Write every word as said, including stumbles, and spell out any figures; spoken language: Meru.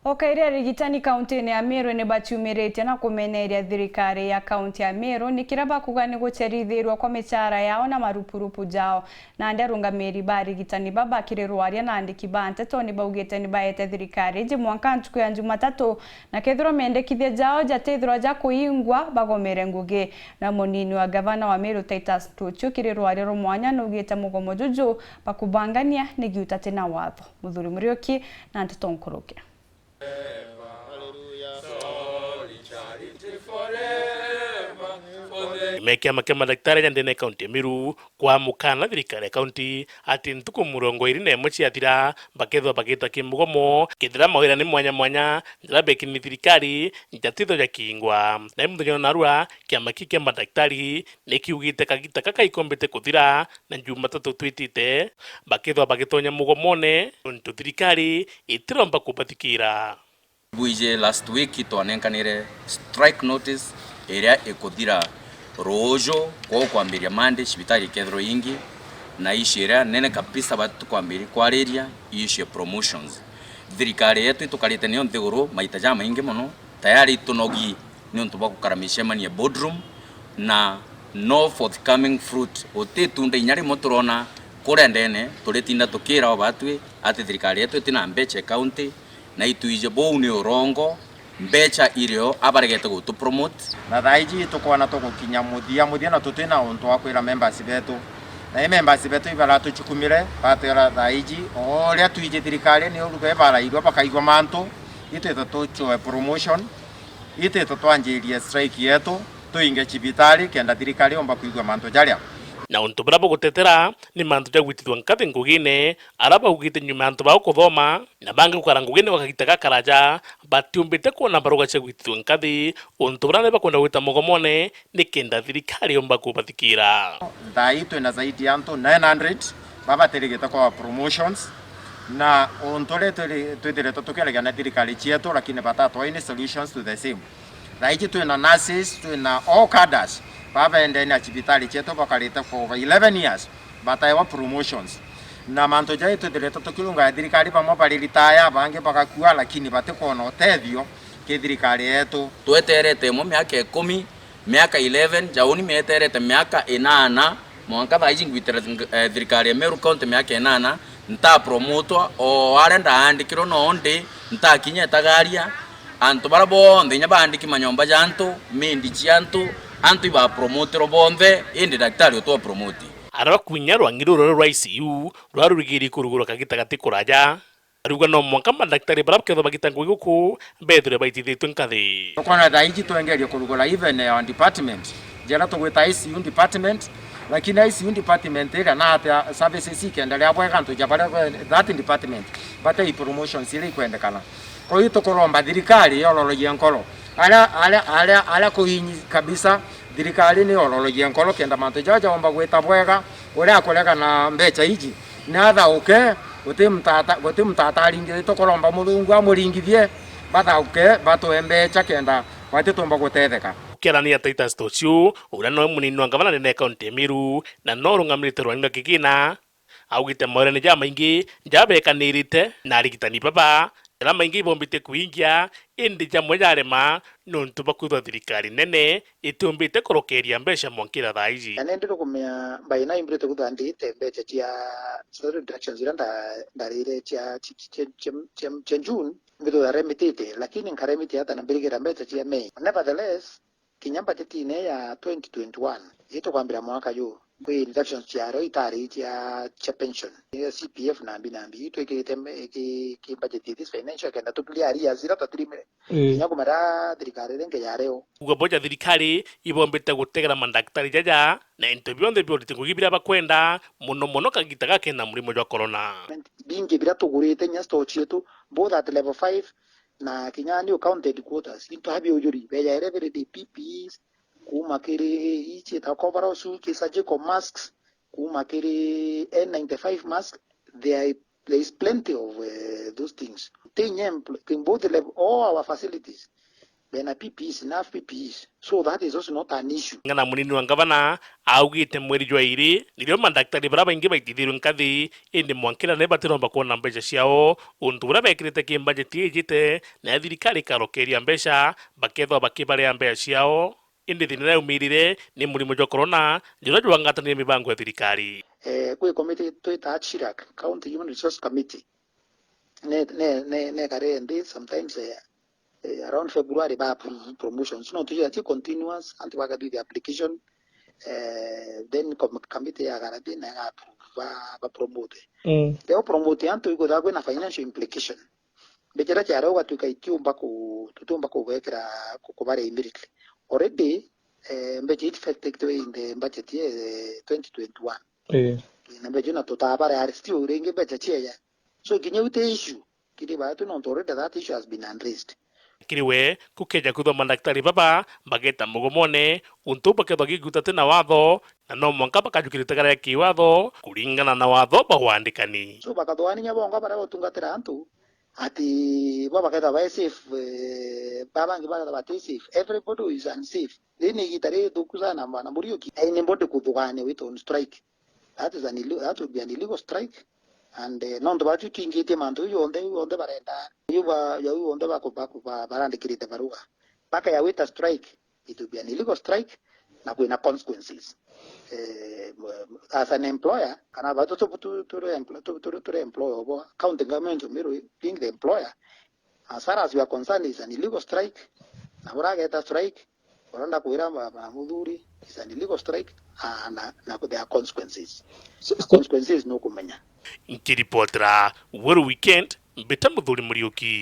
O kairi arigitani kaunti-ini ya Meru ni baciumiritie na kumeneria thirikari ya kaunti ya Meru ni kiria bakuga ni gucerithirua kwa micara yao na marupurupu jao. Nandi arungamiri ba arigitani baba kiri rwaria na andiki ba nteto ni baugite ni baete thirikari iji mwanka ntuku ya Jumatatu, na kethirwa mendekithia jao jatithirwa ja kuingwa, bagomere ngugi. Na munini wa gavana wa Meru Titus Ntuchu kiri rwaria rwa mwanya naugite mugomo juju bakubangania ni giuta ti na watho. Muthuri Muriuki na nteto nkuruki. Nyuma ya kiama kia madaktari aja ndene ya kaunti ya Meru kwa mukana thirikari ya kaunti ati ntuku mirongo iri na imwe ciathira bakethirwa bagita kimugomo, kethira mawira ni mwanya mwanya jara bekini ni thirikari jatithirwa jakingwa. Na i muthenya wa narua kiama kiu kia madaktari ni kiugite kagita gaka ikombite kuthira, na Jumatatu twitite bakethirwa bagitonya mugomone nontu thirikari itiromba kubathikira. Bwije last week twanenkanire strike notice iria ikuthira ruuju, kwou kwambiria Monday cibitari ikethirwa ingi, na issue iria nene kabisa batu kwambiria kwariria issue ya promotions. Thirikari yetu itukarite niyo nthiguru maita jamaingi mono, tayari itunogi niuntu bwa gukara micemanio ya boardroom na no forthcoming fruit. Uti itunda inya rimwe turona kuria ndene. Turitinda tukira o batwi ati thirikari yetu itina mbecha ya county, na itwije buu ni urongo, mbecha irio abaregete gutu promote. Na thaa iji tukwona tugukinya muthia muthia na tutina untu wa kwira members betu. Na i members betu ibaratuchukumire, batwira thaa iji o uria twiji thirikari ni uruga ibarairwa bakaigua mantu, itwite tuchoe promotion. Itwite twanjirie strike yetu, tuinge cibitari kenda thirikari yomba kwigua mantu jaria. Na untu buria bugutetera ni mantu ja gwitithua nkathi ngugine, aria baugite nyuma ya antu bao kuthoma, na bangi gukara ngugine gwa kagita gakaraja, batiumbite kwona mbaruga cia gwitithua nkathi, untu buria ni bakwenda gwita mugomone ni kenda thirikari yomba kubathikira. Thaa ii twina zaidi ya antu nine hundred babatirigite kwa promotions, na untu uria twiri-, twithiritwe tukiaragia na thirikari cietu, lakini batatwaini solutions to the same. Thaa iji twina nurses, twina all cadres babendene na cibitari cietu bakarite for over eleven years bataewa promotions. Na mantu jai twithiritwe tukirunga ya thirikari, bamwe bari retire, bangi bagakua, lakini batikwona utethio ki thirikari yetu. Tweterete imwe miaka ikumi, miaka eleven, ja uni mieterete miaka inana, mwanka thaa iji ngwitira thing-, eh, thirikari ya Meru County miaka inana, ntapromotwa, o aria ndaandikirwe no ndi, ntakinya itagaria. Antu baria bonthe, inya baandiki manyomba ja antu, maid cia antu, antu ibapromotirwe bonthe, indi daktari utwa promote. Aria bakuinya rwangi ruru rwa I C U rwarurigiri kurugurwa kagita gati kuraja, ariuga no mwanka madaktari baria bakethwa bagita ngugi guku bethirwe baitithitue nkathi. Tukona thaa iji twengerie kurugura even on department, jera tugwita I C U department, lakini I C U department iria na atia services ikenderea bwega antu ja baria be-, that department bate i promotions iria ikwendekana. Kwa hiyo tukuromba thirikari yororogie nkoro aria, aria, aria, aria kuinyi kabisa, thirikari ni yororogie nkoro kenda mantu jaja omba gwita bwega, uria akurega na mbecha iji ni athauke, guti mtata, guti mtata aringithie, tukuromba Murungu amuringithie, bathauke, batwe mbecha kenda batitumba gutetheka. Ukiarania Titus Tociu, uria noe munini wa ngavana nene ya kaunti ya Meru, na no urungamirite rwani rwa kigina, augite mawirane jamaingi jabekanirite na arigitani baba, jaria maingi ibombite kuingia, indi jamwe jarema, nontu bwa kwithwa thirikari nene itiumbite kurokeria mbeca mwankira thaa iji. Na nindi rukumia mbaina imbirite kwithwa ndiite mbeca cia salary deductions iria nda-, ndarire cia, cia, cia, cia, cia, cia June, mbithwa remitite, lakini nkaremitite ata na mbirigira mbeca cia May. Nevertheless, kinya mbajetine ya twenty twenty-one, iji tukwambira mwaka ju, kwi deductions ciario itari cia, cia pension, cia C P F na mbi na mbi, itwikirite me-, ki, ki budget this financial kenda tu clear arrears iria twatirimire. Ii. Kinya kumara thirikari iria ingi yario. Kuuga bo ja thirikari ibombite gutegera mandaktari jaja na into bionthe biorite ngugi biria bakwenda, mono mono kagita gaka kena murimo jwa corona. Bingi biria tugurite inya store cietu, both at level five na kinya new county headquarters, into biujuri, bejaire everyday P P Es, kuuma kiri ici ta overall suit, surgical masks, kuuma kiri N ninety-five mask, there are There is plenty of, eh, those things. Ti inya empl-, in both level, all our facilities, bena P P Es, enough P P Es. So that is also not an issue. Ng'ana munini wa ngavana augite mweri jwa iri nirio mandaktari bara baingi baitithirwe nkathi, indi mwankira ni batiromba kwona mbeca ciao, untu buria bekirite ki mbajeti ijite, na ya thirikari ikarokeria mbeca, bakethwa bakibarea mbeca ciao. Indi thina iria yaumirire ni murimo jwa corona, juria jwangatanire mibango ya thirikari. Eh, kwi committee twitaga CHIRAC, County Human Resource Committee, ne, ne, ne, nekare nthi sometimes, eh, eh, around February ba approve promotions. No tuja ti continuous, antu bakathithia application, eh, then com-, committee ya garathi na ya approve ba, ba promote. Mm. Leo promote antu ikwithirwa kwina financial implication. Mbeca iria ciari ugatuika itiumba ku-, tutiumba kubekira ku-, kubaria immediately. Already, eh, mbeca iria effective in the budget ye, eh, twenty twenty-one. Eh. Na mbeca iu na tutabaria ari still ringi mbeca cieja. So kinya iu ti issue kiri baetu nontu already that issue has been addressed. Kiri we, kukeja kwithwa mandaktari baba bageta mugomone, untu bakethwa gikutate na watho, na no mwanka bakajukirite garia kiwatho kuringana na watho bwa wandikani. So bakathugania bonga baria batungatira antu, ati bo bakethwa bae safe, eh, ba bangi bakethwa bati safe. Everybody is unsafe. Riri ni igita rithuku sana, Bwana Muriuki. Anybody kuthugania witwa on strike. That is an ille-, that would be an illegal strike. And, eh, nontu batu twingitie mantu jau jonthe, jau jonthe barenda. Jau ba-, jau jonthe baku-, baku-, ba-, barandikirite barua. Baka ya wita strike, it will be an illegal strike, na kwina consequences. Eh, as an employer, kana batu tu-, tu-, turi empl-, tu-, tu-, turi employer obo, county government of Meru being the employer, as far as you are concerned, is an illegal strike. Na burageta strike, Urenda kwira ba, ba muthuri, is an illegal strike, ah, na, na there are consequences. So, na so consequences nukumenya. Nkiripotera Weru Weekend, mbita Muthuri Muriuki.